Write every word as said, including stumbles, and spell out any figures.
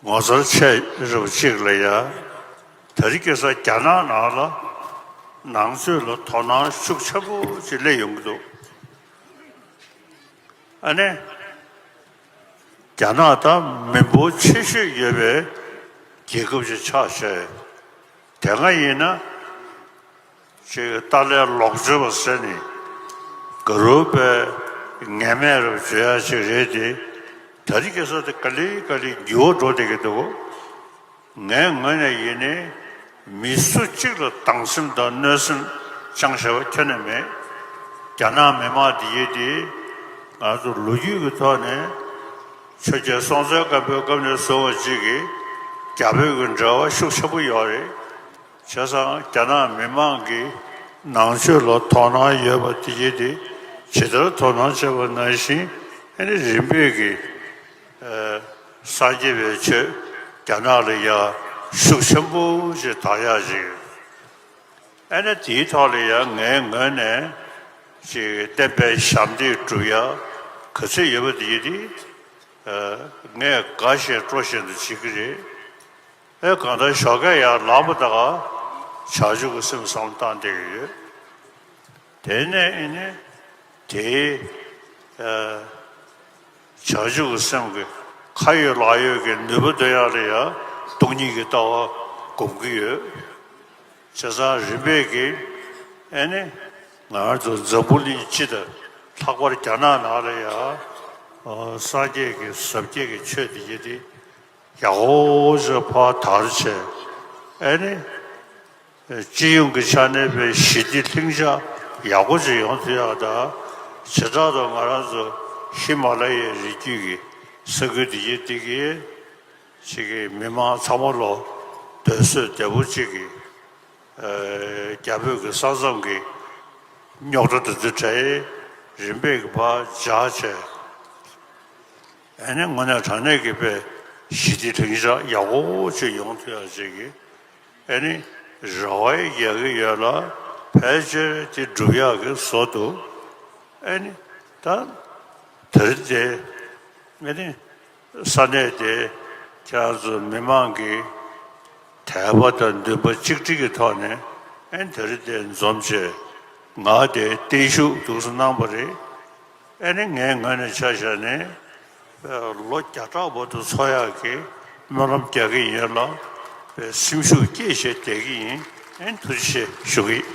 ངོ་མཚར་ཆེ་རབས་གཅིག་ལ་ཡ། དེ་རིང་ཁ་སང་རྒྱ་ནག་ནང་ལ་ནང་ཆོས་ལ་དོ་སྣང་ཤུགས་ཆེན་པོ་ཅིག་སླེབས་ཡོང་གི་འདུག་ཨ་ནི། རྒྱ་ནག་ད་མི་འབོར་ཆེ་ཤོས་ཡོད་པའི་རྒྱལ་ཁབ་ཅིག་ཆགས་བྱས། དེ་སྔ་ཡིན་ན། ཅིག་ཏཱ་ལའི་ལོག་སྤྱོད་པ་ཟེར་ནས་ག་རུ་པའི་ངན་སྨད་རུ་བརྗོད་ཡ་ཅིག་རེད་དེ། ད་རེས་ཁ་སང་དེ་ག་ལེ་ག་ལེ་འགྱུར་བ་འགྲོ་བསྡད་ཀྱི་འདུག་ངའི་ངོས་ནས་ཡིན་ནའི་མི་སུ་གཅིག་ལ་སྡང་སེམས་དང་གནོད་སེམས་བཅངས་བཞག་པ་ཁྱོན་ནས་མེད། རྒྱ་ནག་མི་དམངས་འདི་ཡིན་དེ་ང་ཚོ་ལོ་རྒྱུས་ཀྱི་ཐོག་ནས་ཆོས་རྒྱལ་སྲོང་བཙན་སྒམ་པོའི་སྐབས་ནས་བཟུང་བ་གཅིག་གིས་རྒྱ་བོད་ཀྱི་འབྲེལ་བ་ཤུགས་ཆེན་པོ་ཡོད་རེད། བྱས་ཙང་རྒྱ་ནག་མི་དམངས་ཀྱིས་ནང་ཆོས་ལ་དོ་སྣང་ཡོད་པ་དེ་ཡིན་དེ་ཇི་ལྟར་དོ་སྣང་བྱས་པ་ནང་བཞིན་ཨ་ནི་རིམ་པས་ཀྱིས་ཨ་སངས་རྒྱས་པའི་ཆོས་རྒྱ་ནག་ལ་ཡང་ཤུགས་ཆེན་པོ་ཞིག་དར་ཡག་ཅིག་ཨ་ནི་དེའི་ཐོག་ལ་ཡང་ངའི་ངོས་ནས་ཅིག་བསྟན་པའི་ཞབས་འདེགས་སྒྲུབ་ཡག་ག་ཚོད་ཡོད་པ་དེ་ཡིན་དེ་ངས་དགའ་བཞིན་སྤྲོ་བཞིན་དུ་བྱེད་ཀྱི་རེད། ཨེ་གང་ལྟར་ཞོགས་ཀས་ཡར་ལངས་པ་དང་བྱང་ཆུབ་ཀྱི་སེམས་བསམ་བློ་བཏང་བསྡད་ཀྱི་ཡོད། དེ་ནས་ཨེ་ནས་དེའི་ཨ་བྱང་ཆུབ་ཀྱི་སེམས་ཀྱི་ཁ་ཡོད་ལག་ཡོད་ཀྱི་ནུས་པ་འདོན་ཡག་ལ་ཡང་སྟོང་ཉིད་ཀྱི་ལྟ་བ་སྒོམ་གྱི་ཡོད། བྱས་ཙང་རིམ་པས་ཀྱིས་ཨེ་ནས་ང་རང་ཚོ་འཛམ་བུ་གླིང་སྤྱི་དང་ལྷག་པར་རྒྱ་ནག་ནང་ལ་ཡང་ཨ་སངས་རྒྱས་ཀྱི་ཟབ་རྒྱས་ཀྱི་ཆོས་དེ་ཡིན་དེ། ཡག་པོ་ཞིག་ཕར་དར་བྱས། ཨེ་ནི། སྤྱི་ཡོངས་ཀྱི་ཆ་ནས་པའི་ཞི་བདེ་ལྷིང་འཇགས་ཡག་པོ་ཞིག་ཡོང་ཐུབ་ཡག་དང་། བྱེ་བྲག་ཏུ་ང་རང་ཚོ་ཧི་མ་ལ་ཡའི་རི་རྒྱུད་ཀྱི་ས་ཁུལ་འདི་ཡི་སྟེང་གི་ཅིག་གི་མི་མང་ཚང་མ་ལོ་སྡོད་གསོས་བདེ་པོ་ཅིག་གི་རྒྱ་བོད་ཀྱི་ས་མཚམས་ཀྱི་རྙོག་དྲ་དེ་ཚོ་གྲས་རིམ་པས་ཀྱི་ཕར་འཇགས་བྱས། ཨ་ནི་དངོས་གནས་དྲང་གནས་ཀྱི་དཔེ་ཞི་བདེ་ལྷིང་འཇགས་ཡག་པོ་ཅིག་ཡོང་ཐུབ་ཡག་ཅིག་གི་ཨ་ནི་རེ་བ་རྒྱག་གི་ཡོད་ལ་ཕལ་ཆེར་དེ་སྒྲུབ་ཡག་གི་བཟོ་འདུག་ཨ་ནི་ད་དེ་རིང་དེ་ཨ་ནི་ས་གནས་དེ་ཁྱེད་རང་ཚོ་མི་མང་གི་དད་པ་དང་འདུན་པ་གཅིག་སྒྲིལ་གྱི་ཐོག་ནས་ཨ་ནི་དེ་རིང་དེ་འཛོམས་བྱས་ང་དེ་བརྟན་བཞུགས་འདུག་སེ་གནང་བ་རེད། ཨེ་ནི་ངའི་ངོས་ནས་ཆ་བཞག་ནས་ལོ་བརྒྱ་ཕྲག་བར་དུ་འཚོ་ཡག་གི་སྨོན་ལམ་རྒྱག་གི་ཡིན་ལ་སེམས་ཤུགས་བསྐྱེད་བྱས་བསྡད་ཀྱི་ཡིན། ཨེ་ནི་ཐུགས་རྗེ་ཆེ་ཞུ་གི་ཡིན།